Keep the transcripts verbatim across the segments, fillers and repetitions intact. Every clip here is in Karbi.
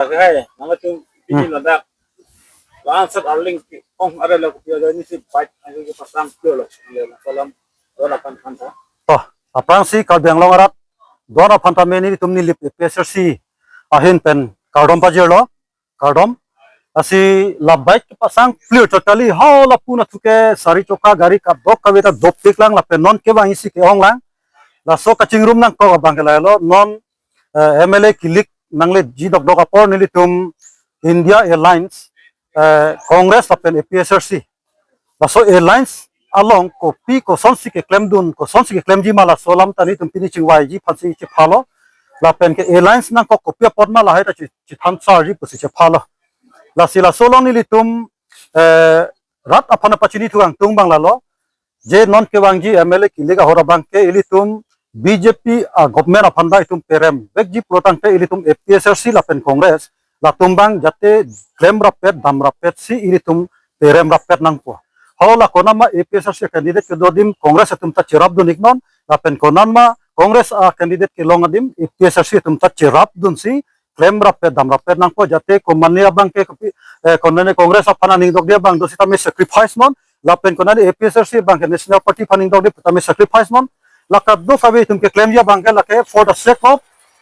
Hai, nangtum pini Hmm. ladak. Langsat arling ong arlo kopi ajoine si bike ajo kepasang plir lo. Laso alam, don aphan aphan ta. To, aphrangsi Karbi Anglong arat, don aphan tame nelitum Nilip A P H L C ahin pen kardom pajirlo, kardom. Lasi la bike kepasang plir totally halapu nathu ke sari choka gari kadokave ta dopik lang lapen non kevang isi ke-ong lang. Laso kachingrum nangkok abang ke lahelo, non eh, M L A kilik nangleji dokdok apor nelitum India Alliance, eh, Congress lapen A P H L C. Laso alliance along kopi kosonsi keklemdun, kosonsi keklemji ma laso alam ta nelitum pini chingvaiji aphansi chephalo. Lapen ke alliance nangkok kopi apot ma lahai ta chi-, chithan charji pusi chephalo. Lasi laso along nelitum, eh, rat aphan pachini thukangtung abang lalo. Je non kevangji M L A kilik ahut abang ke ilitum B J P a government aphan ta itum perem vekji pulotangte ilitum A P H L C lapen Congress latum abang jate klem rappet dam rappet si ilitum perem rappet nangpo. Halo la konatma A P H L C candidate kedo adim Congress atum ta cherapdun iknon, lapen konatma Congress a candidate kelong adim A P H L C atum ta cherapdunsi klem rappet dam rappet nangpo, jate komane abang ke kopi, eh, konane Congress aphan aning dokde abang do sitame sacrifice non, lapen konane A P H L C abang ke National Party aphan aning dokde putame sacrifice non. La kadokave itum keklemji abang ke lake for the sake of,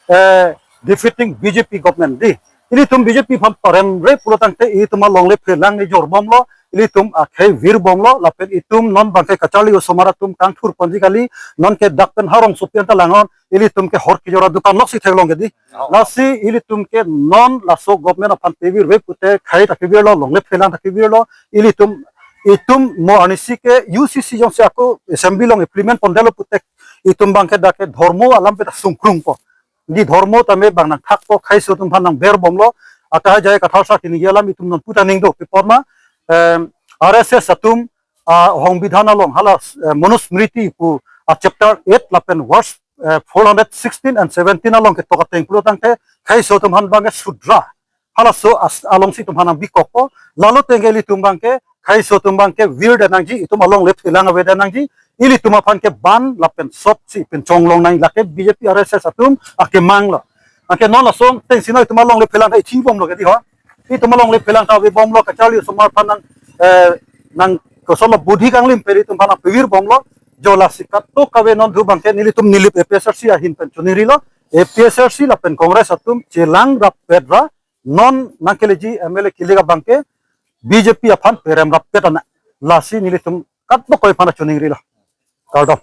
eh, defeating B J P government di. Ilitum B J P aphan peremre pulotangte itum alongle phelang ni jorbomlo, ilitum akhei virbomlo, lapen itum non abang ke kacharli osomar atum kangthur ponji kali, non ke dak pen harong sopi anta langnon, ilitum ke hor kejor adukan lok si theklong ke di. Oh. Lasi ilitum ke non laso government aphan pevirve pute khei ta kevirlo, longle phelang ta kevirlo, ilitum, itum mo arnisi ke U C C jongsi ako assembly along implement pondetlo pute itum abang ke dak ke dhormo alam pen ta sungkrungpo. Di dhormo tame abang nangthakpo, kheiso atum aphan nangberbomlo, akahai jai katharsa kiningje alam itum non puta ning do, pi apot ma, em, R S S atum, ah, Songbidhan along hala, eh, Manusmriti pu, ah, chapter eight lapen verse, eh, four hundred sixteen and seventeen along ketok ateng pulotangte kheiso atum aphan abang ke Sudra halaso as-, alongsi itum aphan nangbikokpo, lalo ateng ke ilitum abang ke kheiso atum abang ke virdet nangji, itum alongle phelang avedet nangji, ilitum aphan ke ban lapen sot si pen chonglong nang, lake B J P R S S atum akemanglo. Anke non laso atengsi non itum alongle phelang ta ithi bomlo ke di ho. Itum alongle phelang ta ave bomlo, kacharli osomar aphan nang, eh, nang kosonlo budhi kanglim pe itum aphan nangpevirbomlo. Jo lasi kadokave non thu abang ke nelitum Nilip A P H L C ahin pen choningrilo, A P H L C lapen Congress atum chelang rappet ra non nangkeleji M L A kilik abang ke B J P aphan perem rappet ana, lasi nelitum kadokave aphan choningrilo. Kardom.